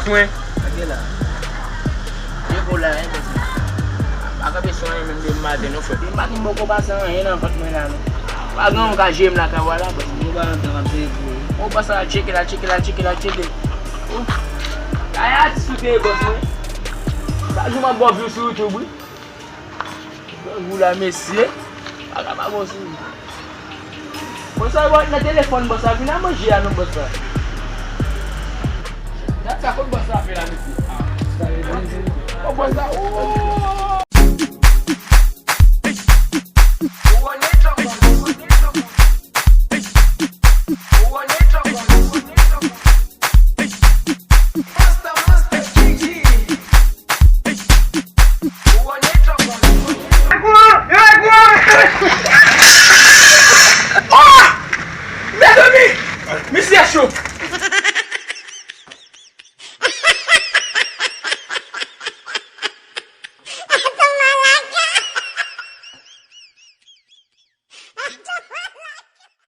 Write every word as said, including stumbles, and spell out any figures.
Mwen. Gade la. Depo la, hein, bòs mwen. Pa kanpe sou anyen menm depi maten, non, frè. Depi maten, m poko pase anyen nan vant mwen la, non. Pa gen yon ka jere m lakay ou a la, bòs mwen. Ou pa antre nan tan ap jere pou ou. Ou bòs la, tcheke la, tcheke la, tcheke la, tcheke. Ou. Kay atis ou te ye, bòs mwen. Chak jou m ap ba w view sou YouTube, wi. Grangou la, mesye. Bagay pa bon sou li. Bòs la, nan telefòn, bòs la, vin a manje a non, bòs la. Gad sa, kot bòs la fè la, mesye. Ah. Oh, bòs la, oh. Oh! Mezanmi! Misye cho!